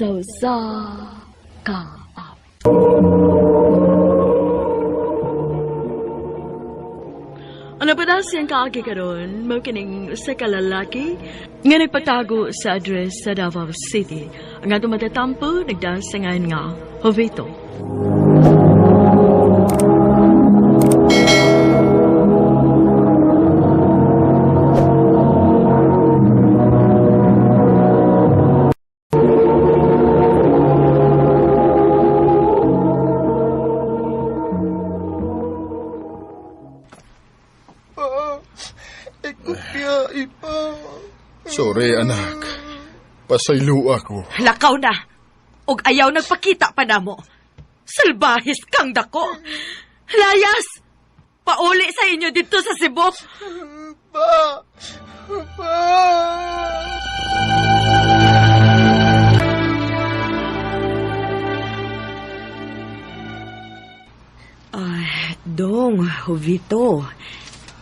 Sa usa ka awit. Ano pa daw siyang kaagi karon, mao kining usa ka lalaki nga nagpatago sa address sa Davao City. Ang atong matatampo, nagdasangan nga Jovito. Sorry, anak. Pasaylo ako. Lakaw na. Og ayaw nagpakita pa namo. Salbahis kang dako. Layas! Pauli sa inyo dito sa Cebu. Pa! Pa! Ay, dong, Jovito.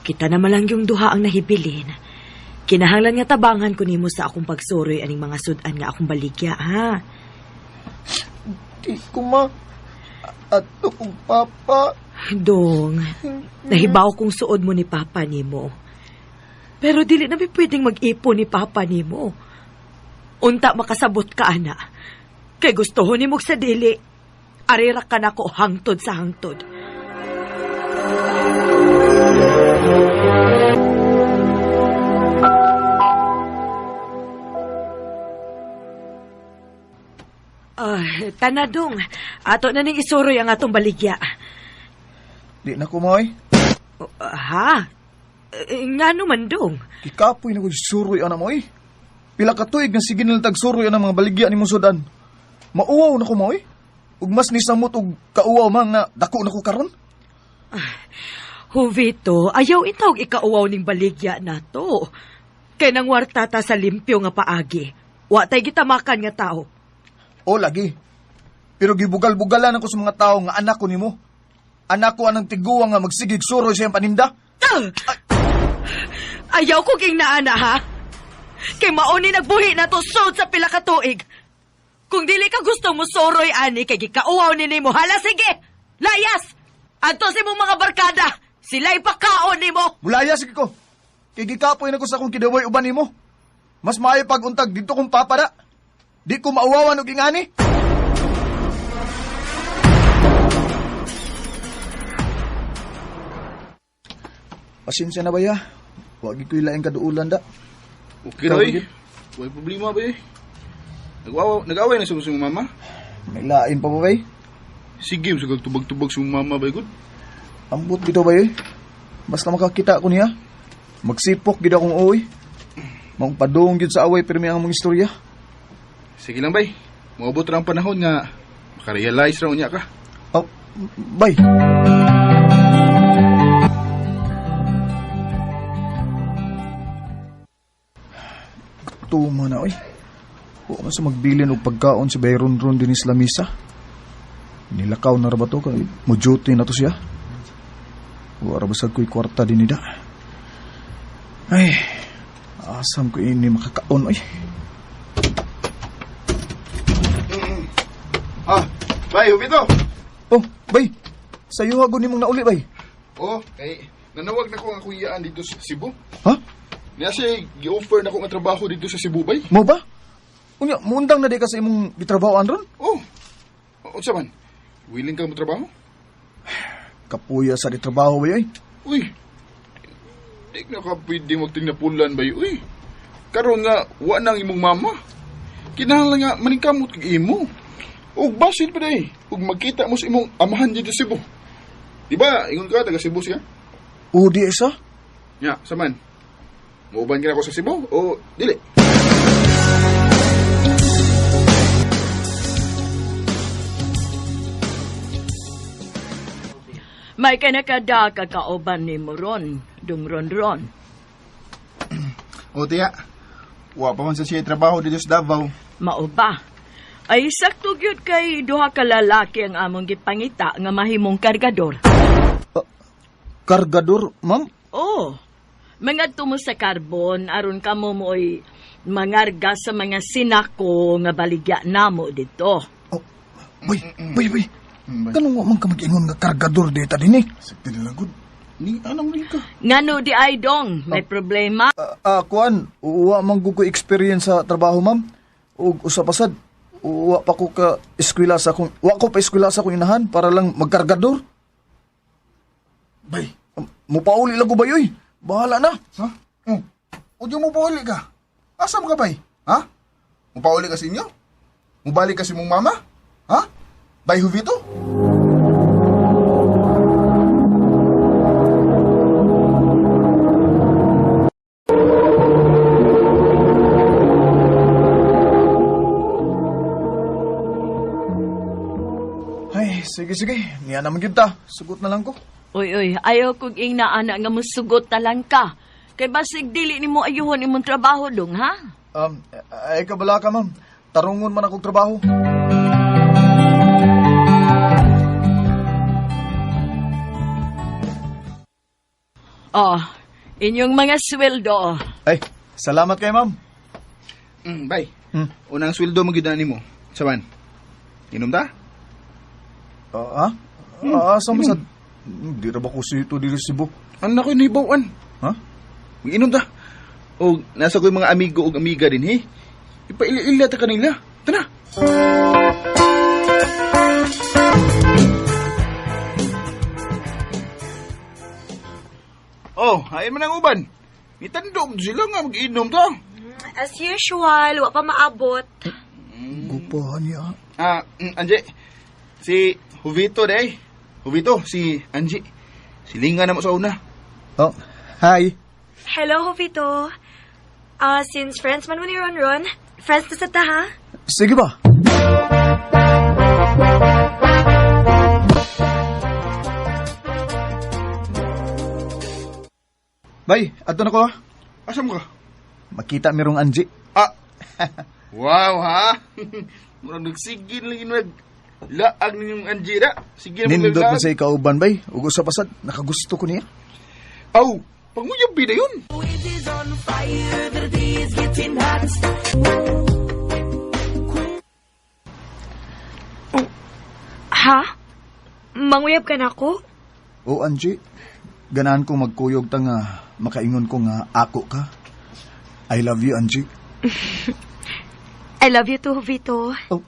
Kita naman lang yung duha ang nahibilin. Kinahanglan nga tabangan ko nimo sa akong pagsuroy aning mga sudan nga akong baligya, ha? Di ko ma. Ato kong papa. Dong, nahibaw kong suod mo ni papa nimo. Pero dili na mi pwedeng mag-ipon ni papa nimo. Unta makasabot ka, ana. Kay gusto nimo sa dili. Arira ka nako hangtod sa hangtod. Ay, tanadong. Ato na ning isuroy ang atong baligya. Di na ko moy. Ha? Ngano man dong? Kikapoy na ko suroy ana moy. Pila ka tuig nga sige nilang tagsuroy ana mga baligya ni mong sudan. Mauwaw na ko moy. Ug mas nisamot og kauwaw man nga dako na ko karon. Jovito, ayaw intawag ikauwaw ning baligya nato. Kay nangwarta ta sa limpyo nga paagi. Wa tay gitamakan nga tao. O lagi. Pero gibugal-bugalan ako sa mga tao nga anak ko nimo. Anak ko anang tiguang nga magsigig suroy sa iyang paninda. Ayaw ko king naana ha. Kay mao ni nagbuhi na to sud sa pila ka tuig. Kung dili ka gusto mo soroy ani kay gikauwaw ni nimo, hala sige. Layas. Adto sa imong mga barkada. Sila ipakaon nimo. Mulaya sige ko. Kay gikapoy na ko sa akong kidaway uban nimo. Mas maayo pag-untag dito kong papada. Di ko mauwawan og ingani. Pasensya na ba ya? Wag ko'y laing kaduulan da. Okay, Roy. Way problema ba eh. Nag-away na sa mong mama. May lain pa ba bay? Sige, sa tubag-tubag sa mama ba gud? Ambot bitaw ba eh? Basta makakita ko niya. Magsipok gid akong uwi. Maong padung gid sa away pero may ang mong istorya. Sige lang bay. Moabot ra ang panahon nga makarealize ra unya ka. Oh, bay. Tuma na, oy. Huwag man sa magbilin og pagkaon si Bayron Ron din sa lamisa. Nilakaw na ra ba to? Kay mo duty na to siya. Wa ra basag ko'y kwarta din nida. Ay, asam ko ini makakaon, oy. Ah, bay, Jovito. Oh, bay. Sayo hagon nimong nauli, bay. Oh, kay nanawag na ko ang akong dito sa Cebu. Ha? Niya siya gi-offer na ko nga trabaho dito sa Cebu, bay. Mo ba? Unya, muundang na di ka sa imong gitrabahoan ron? Oh. Unsa man? Willing ka mo trabaho? Kapuya sa di trabaho, bay, oy. Uy. Di na ka pwede magtingnapulan, bay. Uy. Karon nga wa nang imong mama. Kinahanglan nga maningkamot kag imo. Ug basin pa day. Ug magkita mo sa imong amahan dito sa Cebu. Di ba, ingon ka taga Cebu siya? O, di isa? Nya, saman. Muuban ka na ako sa Cebu o dili? May kanakada kakauban ni Moron, dungron-ron. O tiya, wa pa man sa siya trabaho dito sa Davao. Mao ba? Ay sakto gyud kay duha ka lalaki ang among gipangita nga mahimong kargador. Kargador, ma'am? Oh. Mangadto mo sa karbon aron kamo mooy Mangarga sa mga sinako nga baligya namo dito. Oh, bay, bay, bay. Kanong wa man ka mag-ingon nga kargador dita din eh. Sakti na lang gud. Ni anong rin ka? Ngano di ay dong, may problema? Kuan, wa man gud ko experience sa trabaho, ma'am. Ug usa pa sad, wa pa ko ka eskwela sa akong wa ko pa eskwela sa akong inahan para lang magkargador. Bay. Mupauli lang ko bay oy. Bahala na. Ha? Oh. Udyo mo pauli ka. Asa mo ka bay? Ha? Mupauli ka sa inyo? Mubalik ka sa imong mama? Ha? Bay Jovito? Ay, sige sige. Niya naman gyud ta. Sugot na lang ko. Uy, uy, ayaw kong ingna ana nga musugot na lang ka. Kay basig dili nimo ayuhon imong trabaho dong, ha? Ay kabala ka, ma'am. Tarungon man akong trabaho. Oh, inyong mga sweldo. Ay, salamat kay ma'am. Bay. Unang sweldo mo gyud na nimo. Saban. Inom ta? Ha? Asa mo sa... Di ra ba ko sito diri Cebu? Ano ko nibawan? Ha? Mag-inom ta. O nasa ko yung mga amigo o amiga din, he. Ipaila-ila ta kanila. Tara. Oh, hain man ang uban. Itandog sila nga mag-inom ta. As usual, wa pa maabot. Gupahan niya. Angie. Si Jovito day. Jovito, si Angie. Silingan na mo sa una. Oh, hi. Hello, Jovito. Since friends man mo ni Ronron, friends na sa ta, ha? Sige ba? Bay, ato na ko ha. Asa mo ka? Makita mirong Angie. Ah! Wow, ha? Murag nagsigin lang yun laag ninyong Angie na. Sige na Nindot man sa ikauban, bay. Ug usa pa sad, nakagusto ko niya. Aw, panguyab na yun. Ha? Manguyab ka na ako? O Angie, ganahan kong magkuyog ta nga makaingon ko nga ako ka. I love you, Angie. I love you too, Vito. Oh,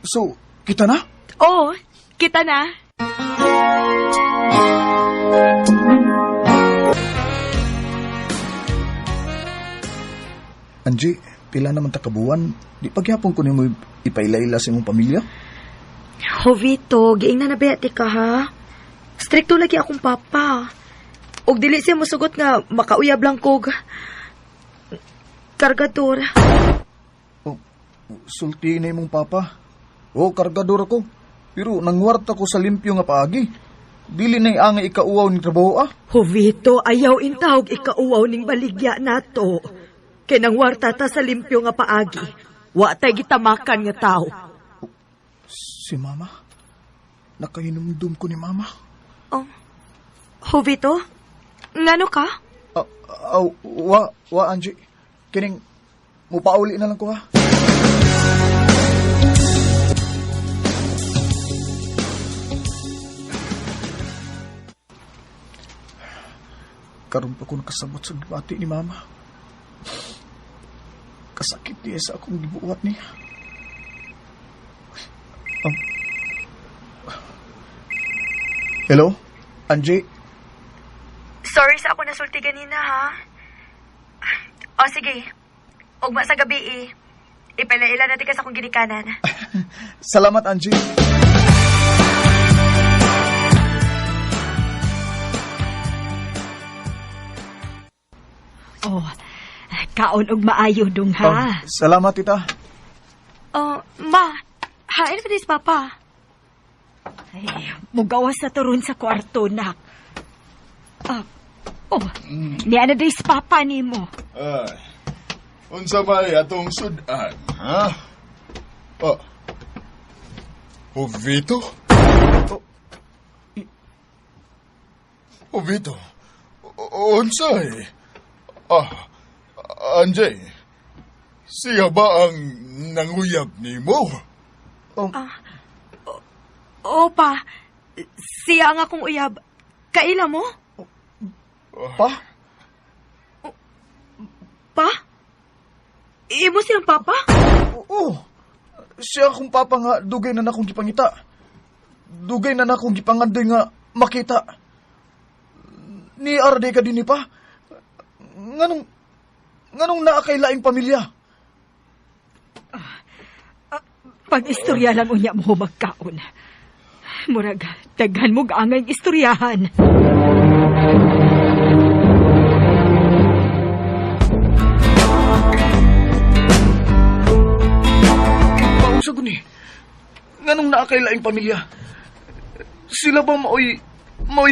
so, kita na? Oo, kita na. Angie, pila naman ta kabuwan. Di pagyapon ko nimo ipaila-ila sa imong pamilya. Jovito, giing na nabiyati ka, ha? Stricto lagi akong papa. Og dili siya musugot nga makauyab lang kog kargador. Oh, sulti na imong papa. Oh, kargador ako. Pero nangwarta ko sa limpyo nga paagi. Dili na ang ikauwaw ni trabaho ah. Jovito, ayaw intawag ikauwaw ning baligya nato. Kay nangwarta ta sa limpyo nga paagi. Wa tay gitamakan nga tao. Si mama. Nakahinumdum ko ni mama. Oh. Jovito, ngano ka? Wa, Angie. Kining, mupauli na lang ko ha. Karon pa ko nakasabot sa gibati ni mama. Kasakit niya sa akong gibuhat niya. Oh. Hello? Angie? Sorry sa ako nasulti ganina, ha? O, sige. Ugma sa gabi, eh. Ipalaila natin ka sa akong ginikanan. Salamat, Angie. Oh, kaon og maayo dong ha. Oh, salamat, tita. Oh, ma, hain pa dis papa. Ay, mugawas na turon sa kwarto, nak. Oh, niya na dis papa nimo. Ay, unsa may atong sudan, ha? Oh. Jovito? Oh. Jovito? Unsa eh? Ah, Anjay. Siya ba ang nanguyab nimo? Oo pa, siya ang akong uyab. Kaila mo? Pa? Pa? Imo siyang papa? Oo. Siya akong papa nga dugay na nakong gipangita. Dugay na nakong gipangandoy nga makita. Ni Arde ka din ni pa. Nganong naa kay laing pamilya? Pag-istorya lang unya mo magkaon. Murag, daghan mo angay istoryahan. Pausa ko ni. Nganong naa kay laing pamilya? Sila ba maoy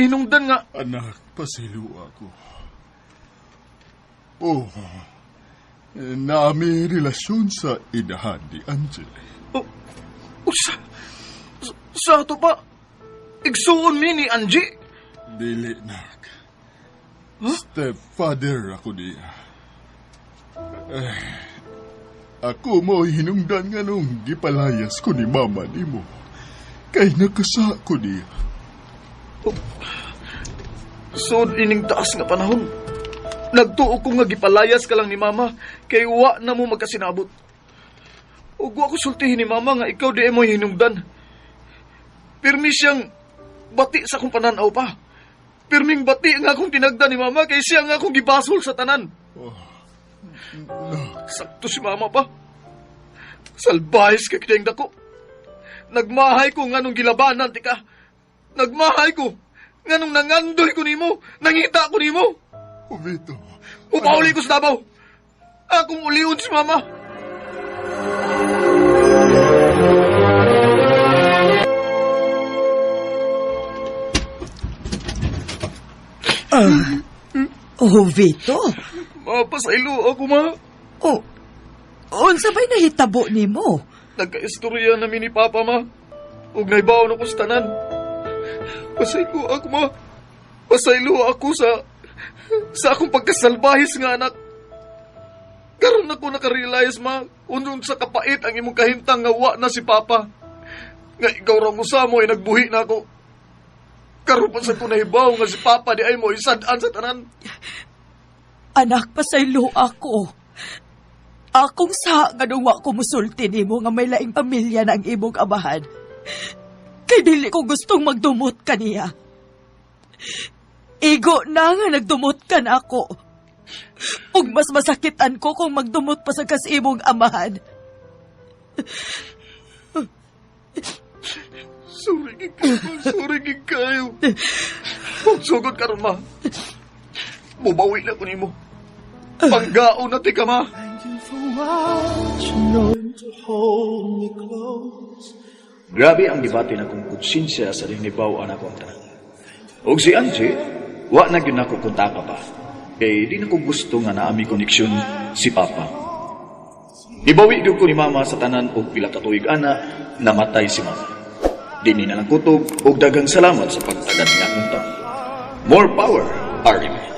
hinungdan nga Anak, pasilo ako. Oh, naami relasyon sa inahan ni Angel. Oh, usa, sa ato pa, igsuon mi ni Angie. Dili, nak. Stepfather ako niya. Eh, ako mo hinungdan nga nung gipalayas ko ni mama nimo. Kay nakasa ko niya. Sud ining taas nga panahon. Nagtuo ko nga gipalayas ka lang ni mama kay wa na mo magkasinabot. Ug wa ko sultihin ni mama nga ikaw di mo hinungdan. Pirmi siyang bati sa akong pananaw pa. Pirming bati nga akong tinagda ni mama kay siya nga akong gibasol sa tanan. Sakto si mama pa. Salbahis kay kitang dako. Nagmahay ko nga nung gilabanan, tika. Nagmahay ko nga nung nangandoy ko nimo, nangita ko nimo. Vito. Upauli ko sa Davao. Akong ulion si mama. Oh, Vito. Mapasaylo ako, ma. Oh, unsa ba'y nahitabo nimo? Nagka-istorya nami ni Papa, ma. Ug naibaw na ko sa tanan. Pasaylo ako, ma. Pasaylo ako sa akong pagkasalbahis nga anak. Karon ako nakarealize, ma, unong sa kapait ang imong kahimtang nga wa na si Papa. Nga ikaw ra mo ay nagbuhi na ako. Karon pa sa ko nahibaw nga si Papa di ay mo isad-an sa tanan. Anak, pasaylo ako. Akong sa nga nung wa ko musulti nimo nga may laing pamilya na ang imong amahan. Kay dili ko gustong magdumot kaniya. Igo na nga nagdumot ka na ako. Ug mas masakitan ko kung magdumot pa sa kas imong amahan. Sorry gid kayo, sorry gid kayo. Huwag sugod karon, ma. Mubawi na ko nimo. Panggaon na ti ka, ma. Grabe ang gibati na kong konsensya sa hinibaw ako ang tanan. Og si Angie, wa na gyud nako kontaka pa. Kay di na ko gusto nga naami koneksyon si Papa. Gibawi gyud ko ni Mama sa tanan og pila ka tuig ana namatay si Mama. Dini na lang kutob og daghang salamat sa pagtagad nga akong taon. More power, RMN.